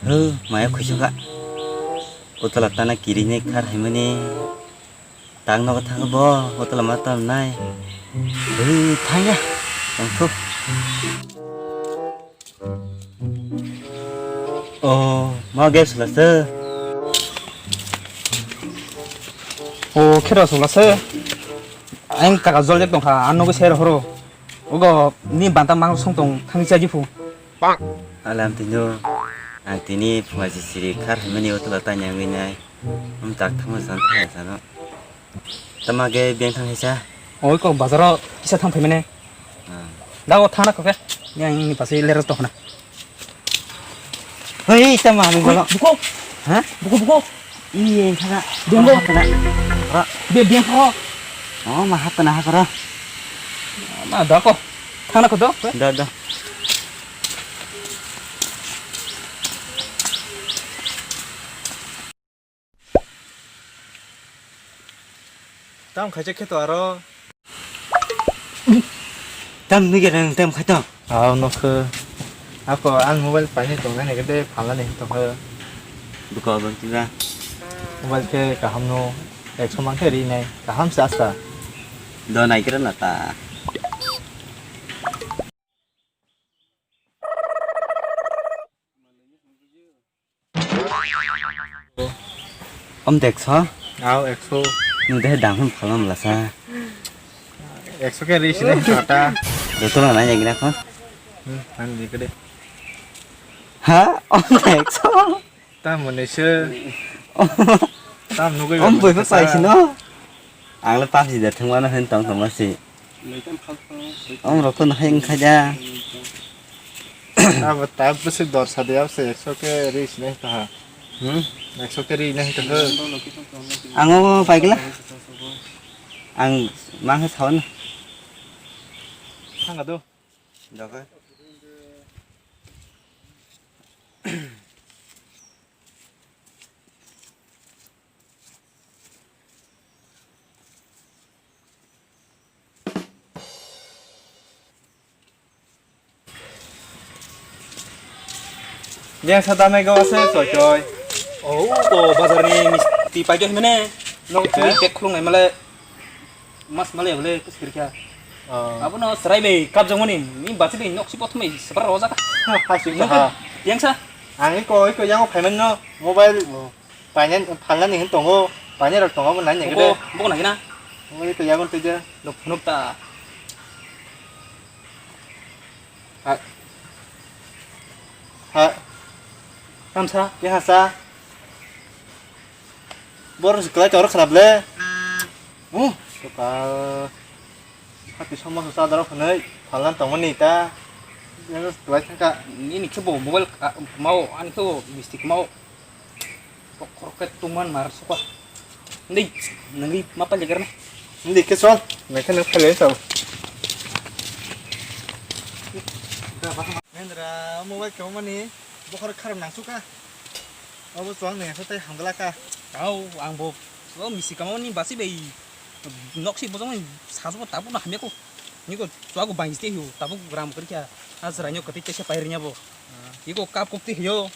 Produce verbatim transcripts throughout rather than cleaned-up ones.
Hw, maya khuisokha. Utala tana kirinai khar haimani. Tang nogo thango bo, utala ma tong nai. Hw, thangya. Tongthu. Oh, ma gas la se. Oh, khera sula se. Ang taka jol jak tongkha, ang nogo share horo. Ogo ni banta mang song tong thang chaji phu. Alam tino. Ang tini phunga si siri khar mani utala tanya ngai nai. Am tak thangma san thang sano. Tama ge beng thang hisa. Oi ko bazaro kisa thang phaimane. Ah. Dago thana ko ke. Ni ang ni pasi leras to khna. Hei, tama ni bolo. Buko. Ha? Buko, buko. Iye, thana. Donggo. Thana. Ra. Be, be ko. Oh, ma hatana ha kara. Ma da ko. Thana ko do. Da, da. Tam khaijak khe to aro. Tam nugya nang tam khai to. Aw nokho. Ako ang mobile paine tongnani khe de phalnani hin tongkha. Duka abang tira. Mobile khe kaham no ekso man khe rinai. Kaham se asta. Do nai kira na ta. Om dekso? Aw, ekso. Nung deh dang hwn phalam lasa. Ekso khe ri sini tata. Joto na nai jeng na kon. Hmm, ang di kede. Ha? Om dekso? Ta mone se. Tam nugui. Om boi pa pai sino. Ang le pap ji da thang wana hen tong tong si. Om rok to nahai wngkha ja. Abo ta bwswk dor sa de, abo se ekso khe ri sini ta ha. Hmm? Ekso khe ri nai ta ha. Ang o paigla. Ang ma khe sawan. Thang do. Doka. Yang sa damai gawa se choi choi. Oh, to bazar ni misti pai jai mene. Nong tui bek khulung nai male. Mas male bole kus kirkya. Abo no serai bai kap jong mani. Ni basi bai nok si pot mai sebar roja ka. Yang sa. Ang ko ko yang phaiman no mobile. Paine phalnani hin tongo, paine rok tongo, bo nai nai khe. Bo nai na. Oi to yagon tei ja. Nuk nuk ta. Ha. Ha. Tamsa. Ya hasa. Bor sekelai tor kharap le. Oh, to ka. Hati sama sa daro khanai phalna tongmani ta. Ya sekelai thangka. Nini khe bo mobile mau ani khe bo misti mau. Bokhorok khe tungman mar sukha. Ndi, nangwi ma pali garna. Ndi khe chol, nangkhe nang pali sao. Mendra, mobile khe mani, bokhorok kharap nang sukha. Abo chwng nang sa tai hamgala kha. Au, ang bo, o misi kamo ni basi bai. Nok si bojong ni sajbo tabu na hamya ko. Niko chwng ko bai ste hiu, tabu gram kri kya. As ranyo kati te se pai rinya bo. Iko kap kok te hiyo.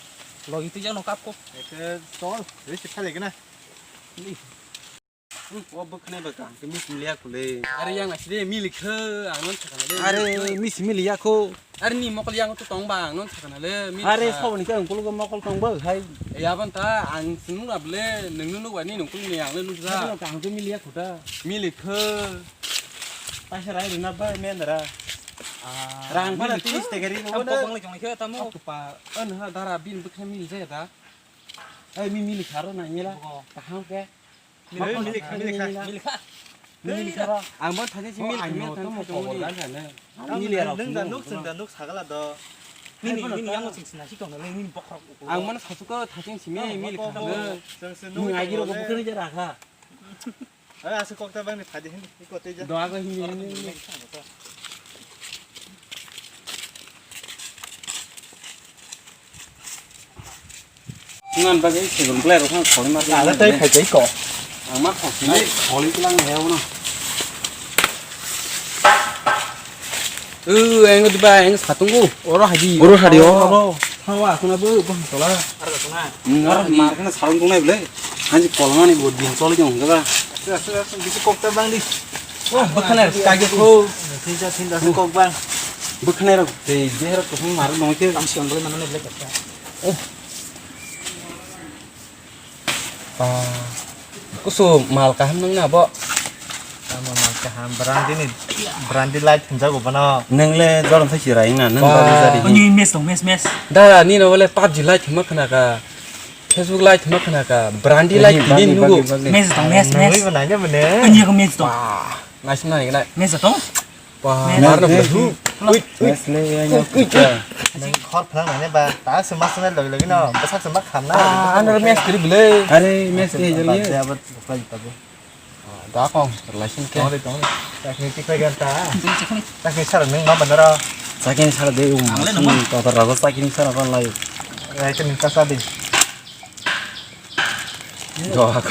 Logi twi jakno kap kok. Eke chol, risi phale gana. Ni. Hmm, o bwkhnai ba kaham khe misi mili ya khole. Are yang nasi de mili khe, ang non sakana de. Are misi mili ya kho. Are ni mokol yang to tong ba, ang non sakana le, mili. Are kha. Saboni khe ang kulugo mokol tong ba hai. E abon ta, ang sunu na ble, nung nu ba ni nung kulu ni ang le nu ja. Ano kaham khe mili ya kho ta. Mili khe. Paisa rai rina ba mendra. Ah, rang mana mili khe. Tiris tegari mo na. Ang kok bang le jong khe tamo. Aku pa. An ha dara bin bwkhnai mili jaya da. Ai, mi mili kharo na mila. Bo. Kaham khe. Mili, mili kha, mili kha, mili kha. Mili kha. Ang bo thani si mili kha, mili kha, mili kha. Mili kha. Nung da nuk, sung da nuk, sagala do. Nini, nini yang sing sing nasi tong le, nini bokhorok. Ang mana sasuka thaching simi mili kha. Nung agi ro bokhorok ni jara kha. Ai, asa kok ta bang ni phadi hin, iko te ja. Do aga hin, hin, hin. Ngan bagwi segun belai rok ang kholi ma. Ala tai phai tai ko. Ang ma kholi. Kholi tlang ne yaw no. O, ang di ba, ang satungo. Oro hadi. Oro hadi, o. Oro. Thawa, kuna bo, bo tola. Ar ka tuna. Ngar mar kana sarung tungnai bole. Hanji kolmani bo din choli jong ba. Asu, asu, asu, bisi kok ta bang di. Oh, bwkhanai rok kage kho. Thinta, thinta se kok bang. Bwkhanai rok tei dehera kusung mar nong ke. Tam siang bole manane bole kok ta. Oh. Ah. Kusu mal kaham nang na bo. Tamo mal kaham brandi ni, brandi light hinjago bono. Nang le jorom sai chirai na nang ba. Ba jadi. Ni mes dong, mes, mes. Da ni no le pubg light hima khana ka. Facebook light hima khana ka, brandi light tini nugo. Mes tong, mes, mes. Nugui bo naina bo ne. Ani ko mes tong. Wah, nice na, nice. Mes tong? Wah, mes, mar na mes. Ui, ui. Mes le, ya, ya. Ui, ui. Nang khor phlang naina ba, ta se mas na logi logi no, basak se ma khamna. Ah, ano mes kiri bele. Are, mes ke jali. Ba, ba, ba, ba. Da kong, relation ke. Tongri, tongri. Takni tikpai gan ta. Takni sara nung ma bandara. Sakini sara de um. Ang le nung ma. Kotor rago sakini sara kon lai. Rai ke nung kasa de. Do ako.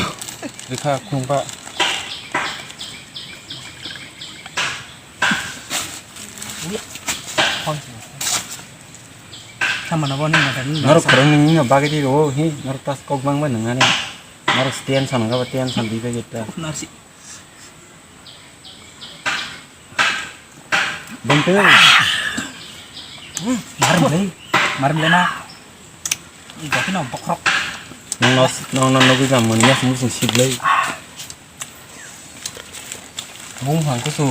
Rikha khungpa. Sama na bo ni ma dan. Naro khorang ni bagri ro hi, naro tas kok bang ba nung ani. Naro stand sana ga ba stand san di ba geta. Narsi. Bongteng. Marmlei. Marmlei na. Gotino bokrok. Nong nos, nong non nogui jam mani yas musung siblei. Bung hang kusu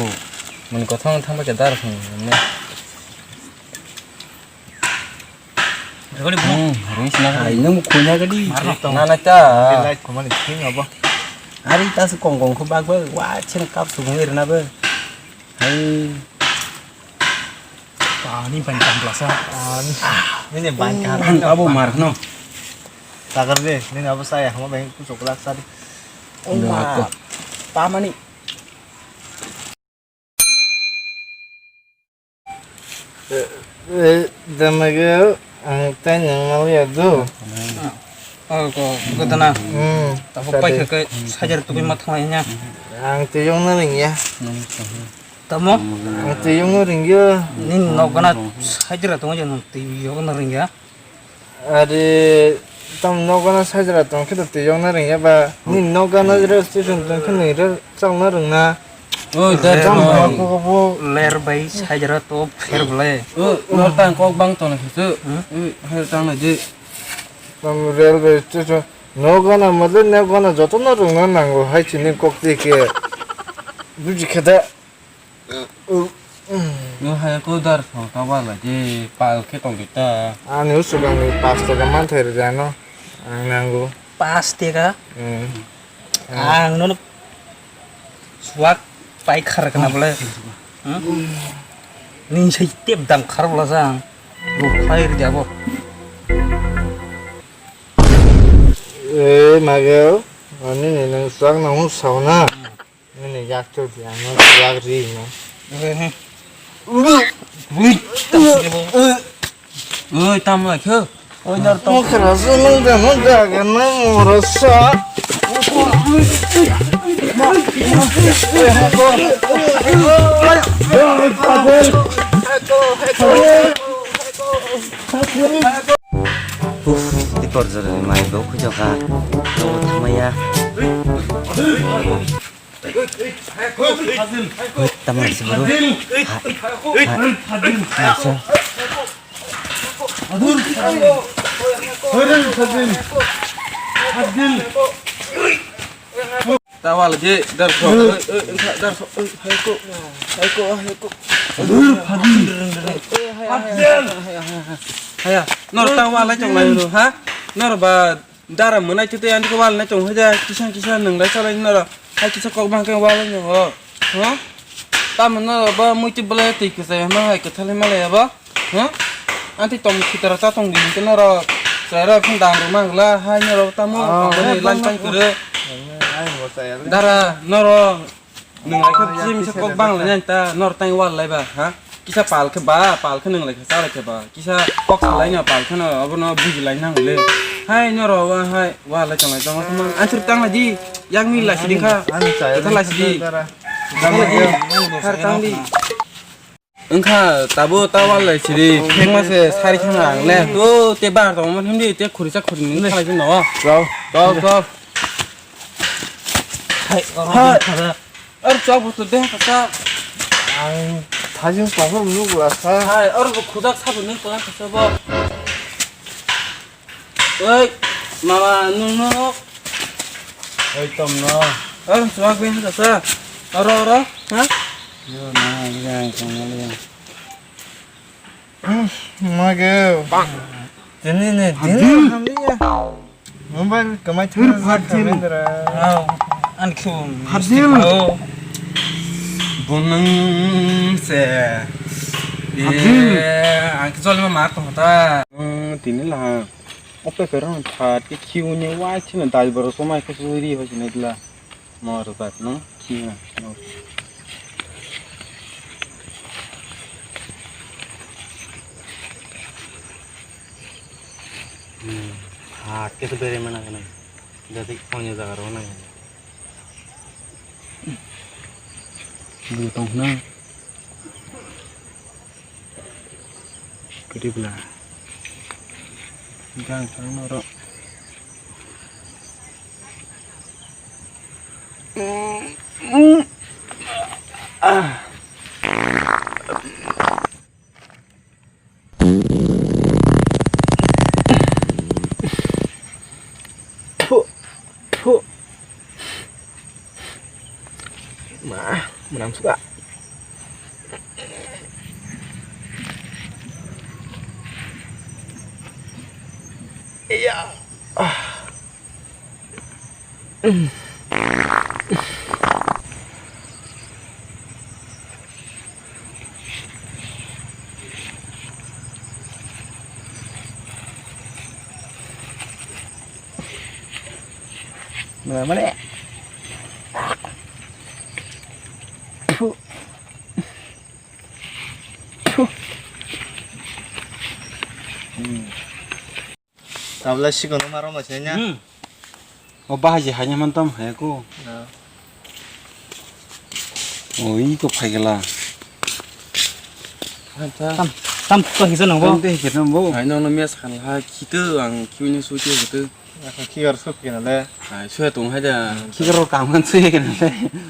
mani kothong thangba ke dar sung ne. Rwgani bo. Hmm, rwgani sina. Ai, nang khuina gadi. Marno. Na, na, ta. Light khumani thing abo. Ari ta su kong kong khu bak bak. Wa, chena kap su gong rwna bo. Hai. Pani pani tampla sa. Nini ban ka. Ang abo mar no. Tagar de, nini abo saya hama bang ku chocolate sa di. Oh ma. Tamani. Eh, eh, damage ang tei nang maliya do. Oh, ko, ko dana. Hmm. Tabo pai ke, ke sajar tu ma thang ya. Ang tei yong na ring ya. Tamo? Ang tei yong na ring ya. Ni nok gana sajar tu ma jang tei yong na ring ya. Ari tam nokgana sajra tong khe to twi yokna ringya ba. Ni nokgana rail station tong khe nwi rail chakna rwngna. Oi, dai, tam oi. Ba ko bo. Ler bai sajra to pher bole. O, nor tang kok bang tong khe se. Hmm? Oi, her tang na je. Tam railway station nokgana male nokgana jotono rwngna nango hai chini kok twi khe. Buji khe da. No hai ko dar pho ta wala je pal khe tong di ta. Ani usuk ang ni paanch taka manthai rwjano ang nango. Paanch taka? Hmm. Ang nono swak pai khar kana bole. Hmm? Ning sai tep dam khar bole sa ang. Bo khai rwja bo. Eh, magel. Ani ni nang swak nang sauna. Nini yak chuk di, ang no yak ri no. Ui, tam lai khe. Oi, dar tong. Mo khara se nang da no da ga na mo ra sa. Uff, di por jora ni mai bo khujoka. Bo thamaya. Tamo si bro. Ha. Ha. Tawal je dar so. Dar so. Hai ko. Hai ko, hai ko. Haya, nor tawal lai chong lai ha. Nor ba Dara mwnai twi twi ani khe wal nai tong haja, kisa kisa nwng lai salai noro. Hai kisa kok bang khe wal nai ho. Ho? Tamo noro ba muitu bwlai twi kwchai hwnba hai kwthalai malai abo. Ho? Anti tong khitaro cha tong di hwnkhe noro. Chwrai rok phun dam rw mangla hai noro tamo. Oh, boni hai lang bang tang nai kwrwi. Ai bo chaya le. Dara noro. Nwng lai khe bisi misa kok bang lai nai ta nor tang wal lai ba ha? Kisa pal khe ba, pal khe nwng lai khe cha lai khe ba. Kisa kok sa lai no pal khe no abono buji lai nang le. Hai noro wa hai wal lai tong lai tong tong. Answer tang lai di. Yang mi lai sidi kha. Ani chaya. Kha lai sidi. Tang lai di. Khar tang di. Wngkha tabo ta wal lai siri. Thengma se sari khana ang le. To te bar tong mo himdi te khurisa khuri ni khalai jin no. Chao. Chao, chao. Hai, hai. Ar chao bo to de ka sa. Ang thajin tong mo nuk la sa. Hai, ar bo khujak sa bo nung tong ka sa bo. Oi, mama, nung no. Oi, tom no. Ar chuak bin ka sa. Aro, aro, ha? Yo, na, ya, kong ya. Mage. Tini ne, tini hamdi ya. Mumbai kamai thang sa kamendra. Au, an khum. Hadil. Bunung se. Hadil. Ang jolma mar to ta. Tini la. Ope kerong tha ti khiu ni wai china dai boro somai ko suri ho china dila. Mor bat no, kina, mor. Hmm, hat kesa bere mana kana. Jadi onyo jaga ro na. Dua tong na. Kedi bela. Gang tang noro. Phu, phu. Ma, menang suka. Iya. Ah. Mana, mana? Puh. Puh. Hmm. Tabla sikon ma roma se nya. Hmm. O bahai je hanya man tam hai ko. Na. O i ko phai gela. Tam, tam to hisa nang bo. Tam te hisa nang bo. Hai no no mes khan ha khito ang khiuni su te khito. Akha khigar su kena le. Hai su tong hai da. Khigar kam kan su kena le.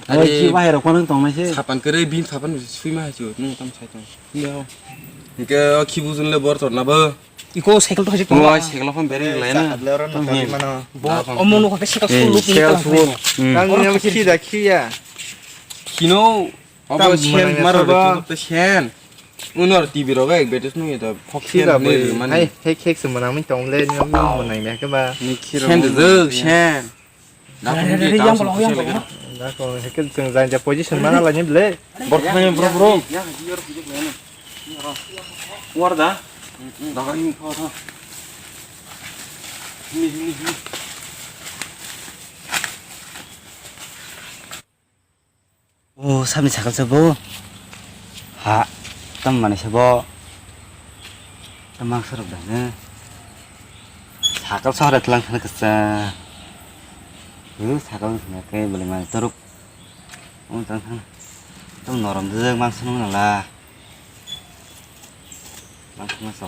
Are. Oi ki bahai ro kon tong nai se. Sapan kere bin sapan sui ma hai chu no tam sai tong. Yo. Ke o khibu jun le bor tor na bo. Iko cycle to hajik tongo. Oi, cycle phone bereng lai na. Sakat le oro no tong tagi mano. Bo, omo no khe cycle su lup ni cycle tong su. Hmm. Kang ni khi da khi ya. Khino, obo sen maro ba. Tam mano ya, sen. Unor T V ro ba ek betes nung ya da. Khok sen ne mani. Hai, hek hek se mano mi tong le ni mi mano ya ke ba. Ni khiro. Sen de sen. Dako hwnkhe yang bolong, yang bolong. Dako hwnkhe chwng jani ja position mana laini ble. Bor thani bro, bro. War da. Daga ni kho tha. Ni ni ni. O, sabni sakal se bo. Ha, tam mani se bo. Tam mangsa rok da ne. Sakal sohor tlang thang kasa. O, sakal thang ke bole mani torok. O, tang thang. Tam norom de mangsa nung nala. Mangsa mangsa.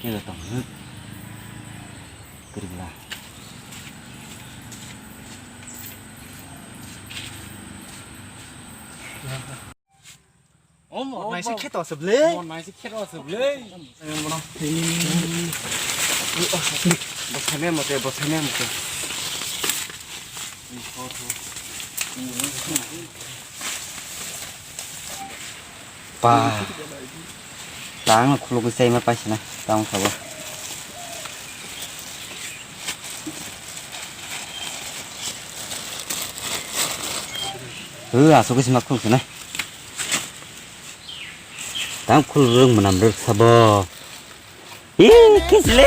Khe tong. Kwrwngla. Omo, naisi kheto aswk le. Omo, naisi kheto aswk le. Bosai memo te, bosai memo te. Pa. Tang khuluk sai ma paisana. Tang khabo. Hu, asuk sima khuluk sana. Tang khuluk rung manam ruk sabo. Ih, kisle.